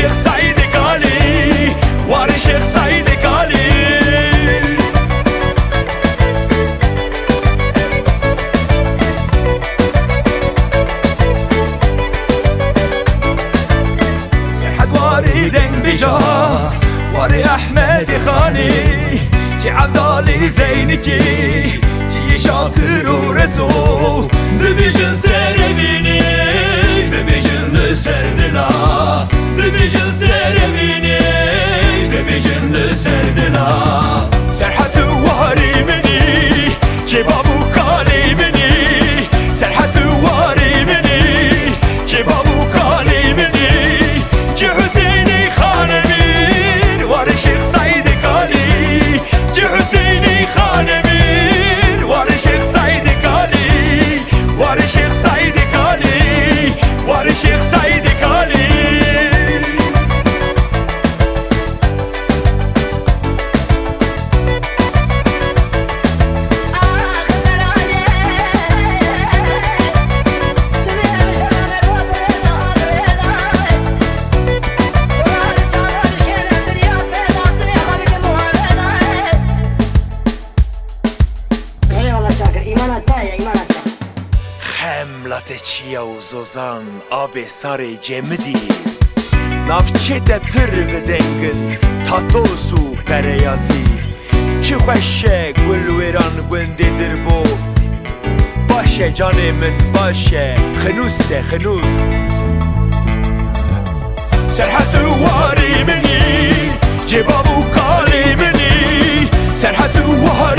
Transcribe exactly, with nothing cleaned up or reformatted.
Şêx Seîdê Kalî, warê Şêx Seîdê Kalî. Serhed warê dengbêja, warê Ehmedê Xanî, cî Evdalê Zeynikî, cî Şakir û Reso, dibêjin serê mînê, dibêjin li ser dila, dibêjin serê mînê, dibêjin li ser dila. Serhed û warê min î, cî bav û kalê min î, Serhed û warê min î, cî bav û kalê min î, cî Husênê Xanemîr, warê Şêx Seîdê Kalî, cî Husênê Xanemîr, warê Şêx Seîdê Kalî, warê Şêx Seîdê Kalî, warê Şêx Seîdê Kalî. Eyvallah Şakir, îmana te ye, îmana te. Xem late çiya û zozan, abê sarê cemidî. Navçê te pir bi deng in, tatos û pereyazî. Çi xweş e gul wêran gundê Dirbo. Baş e canê min, baş e. Xinûs e, xinûs. Serhed û warê min î, cê bav û kalê min î. Serhed û warê